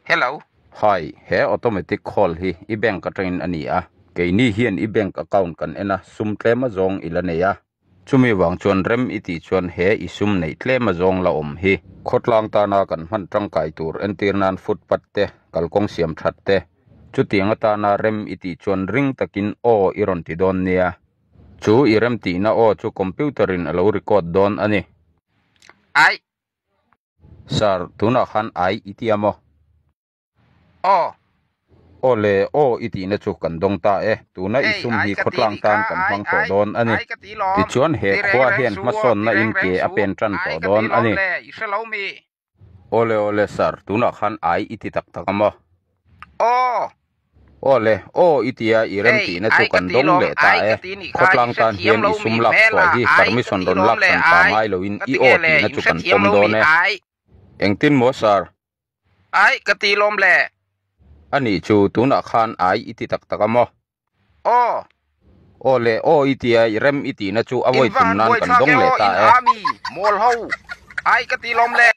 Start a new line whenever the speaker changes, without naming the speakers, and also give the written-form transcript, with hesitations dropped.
Hello.
Hi, he automatic call hi i bank atangin a ni a. Keini hian i bank account kan en a, sum tlem a zawng i la nei a. Chumi vang chuan rem i tih chuan he i sum neih tlem a zawng la awm hi. Khawtlang tana kan hman tangkai tur entir nan footpath te, kalkawng siam that te, chutiang atana rem i tih chuan ring takin aw i rawn ti dawn nia. Chu i rem tihna aw chu computer in a lo record dawn a ni.
Ai.
Sir, tunah khan ai i ti a maw?
Aw.
Aw le, aw i tihna chu kan dawng ta e. Tuna i
Hei,
sum
ai
hi
ka ti
khawtlang
nih
tan
kha,
kan
ai,
hmang tawh
ai,
dawn a ni.
ai ka ti lawm.
Tichuan he
Ti reng
khua
reng
hian
su aw, ti
hmasawnna
reng
in
reng
ke a
su.
pen tan
Ai
tawh
ka ti
dawn a
lawm
ni.
le, i hre lo mi?
Aw le, aw le sir, tunah khan ai i ti tak tak a maw?
Aw.
Aw le, aw i tia i rem
Hei,
tihna chu
ai ka
kan
ti
dawng
lawm,
leh ta
ai
e.
ka ti nih kha, i
Khawtlang
hre
tan
thiam
hian
lo
i sum
mi
lak
hmel
chhuah
a,
hi
ai ka
permission
ti
rawn
lawm
lak
le,
hran pa
ai
ngai loin
ka
i
ti
aw
nge le,
tihna
in
chu
hre
kan
thiam
pawm
lo mi,
dawn e.
ai.
Engtin maw sir?
Ai ka ti lawm le.
A nih chu tunah khan ai i ti tak tak a maw?
Aw.
Aw le, aw i tia i rem i tihna chu a
In
vawi
va
thum
han
nan kan
buaithlak
dawng
e
leh
aw,
ta
in
e.
ami, mawl ho. Ai ka ti lawm le.